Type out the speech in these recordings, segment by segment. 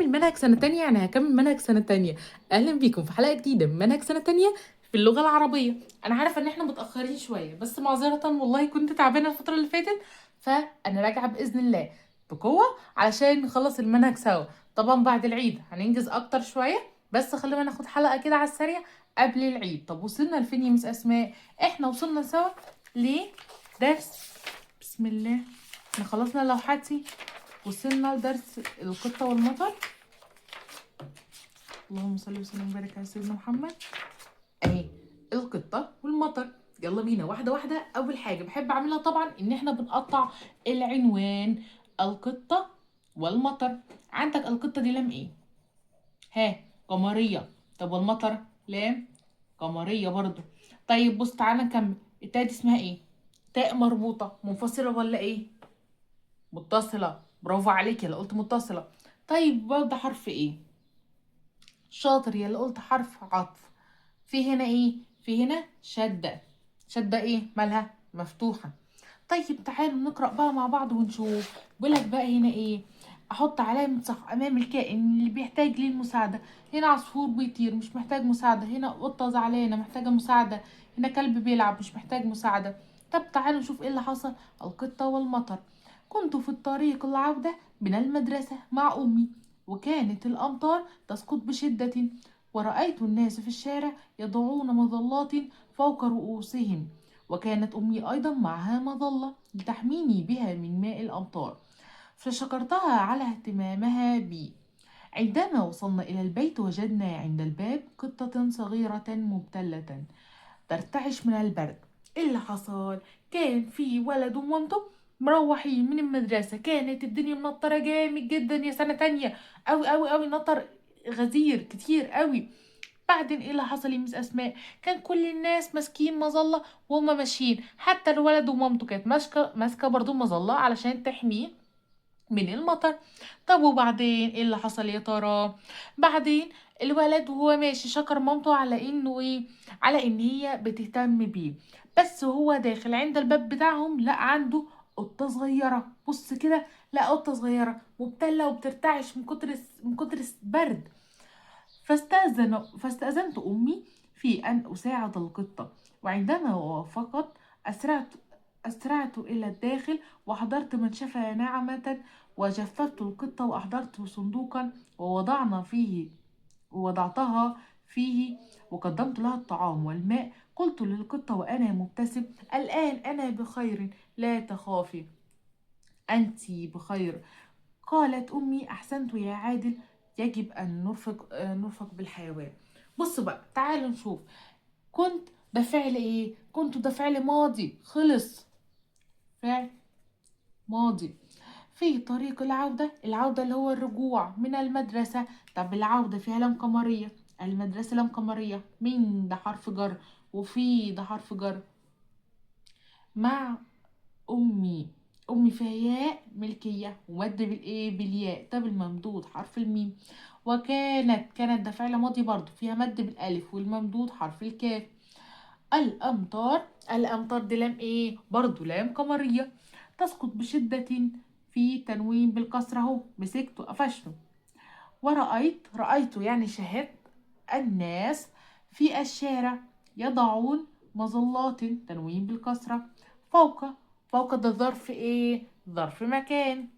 منهج سنة تانية، يعني هكمل منهج سنة تانية. أهلا بيكم في حلقة جديدة من منهج سنة تانية في اللغة العربية. أنا عارفة إن إحنا متأخرين شوية، بس معذرة والله كنت تعبانة الفترة اللي فاتت، فأنا راجعة بإذن الله بقوة علشان نخلص المنهج سوا. طبعا بعد العيد هننجز أكتر شوية، بس خلينا ناخد حلقة كده على السريع قبل العيد. طب وصلنا لفين يا مس أسماء؟ إحنا وصلنا سوا لدرس، بسم الله، احنا خلصنا لوحاتي، وصلنا لدرس القطة والمطر. اللهم صل وسلم وبارك على سيدنا محمد. اهي القطة والمطر. يلا بينا واحدة واحدة. أول حاجة بحب أعملها طبعا إن احنا بنقطع العنوان، القطة والمطر. عندك القطة دي لام إيه؟ ها، قمرية. طب والمطر لام قمرية برضو. طيب بص تعالى نكمل. التاء دي اسمها إيه؟ تاء مربوطة، منفصلة ولا إيه؟ متصلة. برافو عليك يا اللي قلت متصلة. طيب برضه حرف إيه؟ شاطر يا اللي قلت حرف عطف. في هنا إيه؟ في هنا شدة. شدة إيه؟ مالها؟ مفتوحة. طيب تعالوا نقرأ بقى مع بعض ونشوف. بيقولك بقى هنا إيه؟ أحط علامة صح أمام الكائن اللي بيحتاج للمساعدة. هنا عصفور بيطير مش محتاج مساعدة، هنا قطة زعلانة محتاجة مساعدة، هنا كلب بيلعب مش محتاج مساعدة. طب تعالوا نشوف إيه اللي حصل. القطة والمطر. كنت في الطريق العودة من المدرسة مع أمي، وكانت الأمطار تسقط بشدة، ورأيت الناس في الشارع يضعون مظلات فوق رؤوسهم، وكانت أمي أيضا معها مظلة لتحميني بها من ماء الأمطار، فشكرتها على اهتمامها بي. عندما وصلنا إلى البيت وجدنا عند الباب قطة صغيرة مبتلة ترتعش من البرد. إيه اللي حصل؟ كان في ولد ومامته مروحين من المدرسة، كانت الدنيا منطرة جامد جدا يا سنة تانية، أوي أوي أوي، نطر غزير كتير أوي. بعدين ايه اللي حصل يا مس اسماء؟ كان كل الناس ماسكين مظلة وهما ماشيين، حتى الولد ومامته كانت ماسكه برضو مظلة علشان تحميه من المطر. طب وبعدين ايه اللي حصل يا ترى؟ بعدين الولد وهو ماشي شكر مامته على انه ايه؟ على ان هي بتهتم بيه. بس هو داخل عند الباب بتاعهم لقى عنده قطة صغيرة. بص كده، لقى قطة صغيرة مبتلة وبترتعش من كتر البرد. فاستأذنت أمي في أن أساعد القطة، وعندما وافقت أسرعت إلى الداخل وحضرت منشفة ناعمة وجففت القطة وأحضرت صندوقا ووضعتها فيه وقدمت لها الطعام والماء. قلت للقطة وأنا مبتسم: الآن أنا بخير، لا تخافي، أنت بخير. قالت أمي: أحسنت يا عادل، يجب أن نرفق بالحيوان. بصوا بقى تعالوا نشوف. كنت ده فعل إيه؟ كنت ده فعل ماضي خلص، فعل ماضي. في طريق العودة، العودة اللي هو الرجوع من المدرسة. طب العودة فيها لام قمرية، المدرسة لام قمرية، من ده حرف جر، وفي ده حرف جر. مع أمي، أمي فيها ياء ملكية ومد بالإيه؟ بالياء. طب الممدود حرف الميم. وكانت، كانت ده فعل ماضي برضو فيها مد بالألف والممدود حرف الكاف. الأمطار، الأمطار دي لام إيه؟ برضو لام قمرية، تسقط بشدة في تنوين بالكسرة أهو، مسكته قفشته. ورأيت، رأيت يعني شاهدت الناس في الشارع يضعون مظلات تنوين بالكسرة فوق، فوق ده ظرف إيه؟ ظرف مكان،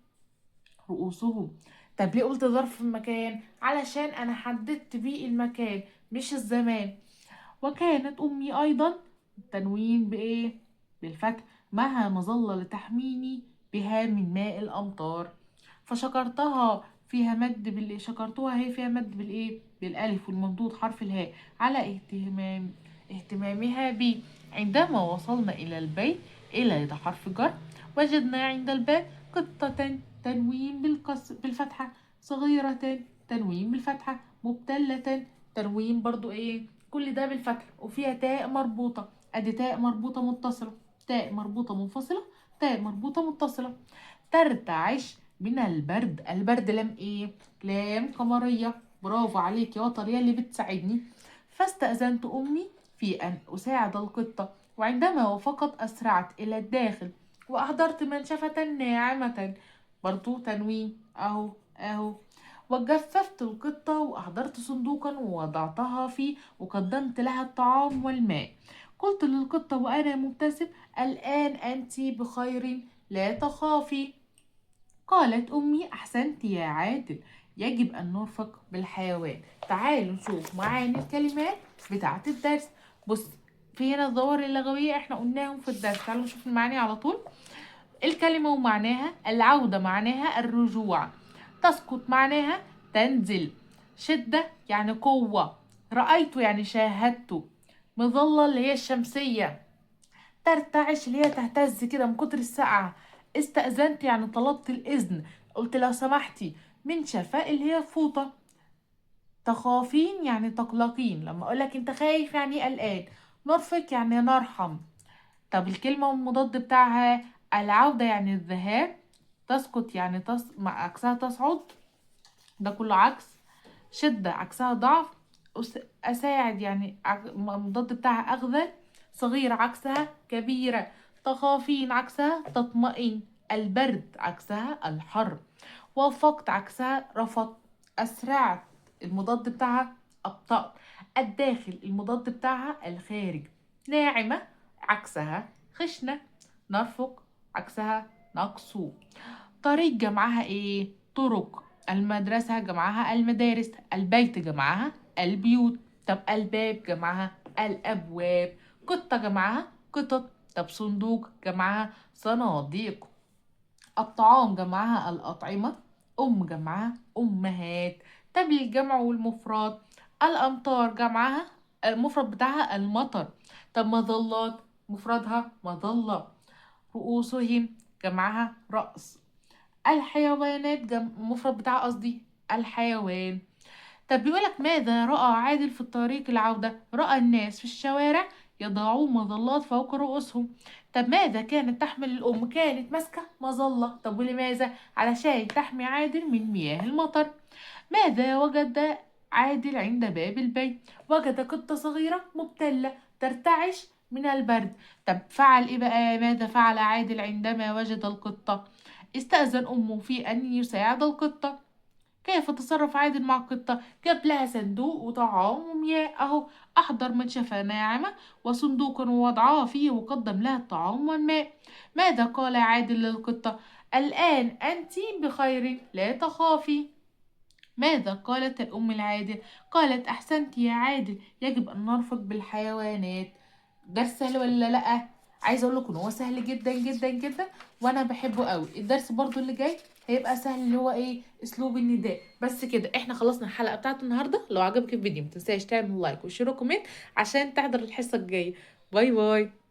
رؤوسهم. طب ليه قلت ظرف مكان؟ علشان أنا حددت بيه المكان مش الزمان. وكانت أمي أيضا تنوين بإيه؟ بالفتح، معها مظلة لتحميني بها من ماء الأمطار. فشكرتها فيها مد بال، شكرتها هي فيها مد بالإيه؟ بالألف والممدود حرف الهاء، على اهتمامها بي. عندما وصلنا إلى البيت، إلى ده حرف جر، وجدنا عند الباب قطة تنوين بالفتحة، صغيرة تنوين بالفتحة، مبتلة تنوين برضو إيه؟ كل ده بالفتحة، وفيها تاء مربوطة. أدي تاء مربوطة متصلة، تاء مربوطة منفصلة، تاء مربوطة متصلة. ترتعش من البرد، البرد لام إيه؟ لام قمرية. برافو عليك يا بطل يا اللي بتساعدني. فاستأذنت أمي في أن أساعد القطة، وعندما وافقت أسرعت إلى الداخل وأحضرت منشفة ناعمة، برضو تنوين أهو أهو، وجففت القطة وأحضرت صندوقا ووضعتها فيه وقدمت لها الطعام والماء. قلت للقطة وأنا مبتسم: الآن أنت بخير، لا تخافي. قالت أمي: أحسنت يا عادل، يجب أن نرفق بالحيوان. تعالوا نشوف معاني الكلمات بتاعة الدرس. بص، في هنا الظواهر اللغوية احنا قلناهم في الدرس، تعالوا نشوف المعاني على طول. الكلمة ومعناها: العودة معناها الرجوع، تسقط معناها تنزل، شدة يعني قوة، رأيت يعني شاهدت، مظلة اللي هي الشمسية، ترتعش اللي هي تهتز كده من كتر السقعة، استأذنت يعني طلبت الإذن، قلت لو سمحتي، منشفة اللي هي فوطة، تخافين يعني تقلقين، لما أقولك أنت خايف يعني قلقان، نرفق يعني نرحم. طب الكلمة والمضاد بتاعها: العودة يعني الذهاب، تسقط يعني عكسها تصعد، ده كله عكس، شدة عكسها ضعف، أساعد يعني المضاد بتاعها أخذل، صغيرة عكسها كبيرة، تخافين عكسها تطمئن، البرد عكسها الحر، وافقت عكسها رفضت، أسرعت المضاد بتاعها أبطأت، الداخل المضاد بتاعها الخارج، ناعمة عكسها خشنة، نرفق عكسها نقصو، طريق جمعها ايه؟ طرق، المدرسة جمعها المدارس، البيت جمعها البيوت، طب الباب جمعها الأبواب، قطة جمعها قطط، طب صندوق جمعها صناديق، الطعام جمعها الأطعمة، أم جمعها أمهات. طب الجمع والمفرد: الأمطار جمعها المفرد بتاعها المطر، طب مظلات مفردها مظلة، رؤوسهم جمعها رأس، الحيوانات مفرد بتاعها قصدي الحيوان. طب بيقولك ماذا رأى عادل في الطريق العودة؟ رأى الناس في الشوارع يضعون مظلات فوق رؤوسهم. طب ماذا كانت تحمل الأم؟ كانت ماسكة مظلة. طب ولماذا؟ علشان تحمي عادل من مياه المطر. ماذا وجد عادل عند باب البيت؟ وجد قطة صغيرة مبتلة ترتعش من البرد. طب فعل إيه بقى؟ ماذا فعل عادل عندما وجد القطة؟ استأذن أمه في أن يساعد القطة. كيف تصرف عادل مع القطة؟ جاب لها صندوق وطعام ومياه أهو، أحضر منشفة ناعمة وصندوقا ووضعها فيه وقدم لها الطعام والماء. ماذا قال عادل للقطة؟ الآن أنت بخير، لا تخافي. ماذا قالت الأم لعادل؟ قالت أحسنت يا عادل، يجب أن نرفق بالحيوانات. درس سهل ولا لأ؟ عايزة أقول لكم إن هو سهل جدا جدا جدا وأنا بحبه قوي. الدرس برضو اللي جاي هيبقى سهل، اللي هو إيه؟ أسلوب النداء. بس كده إحنا خلصنا الحلقة بتاعت النهاردة. لو عجبك الفيديو متنساش تعمل like و share و comment عشان تحضر الحصة الجاية. bye bye.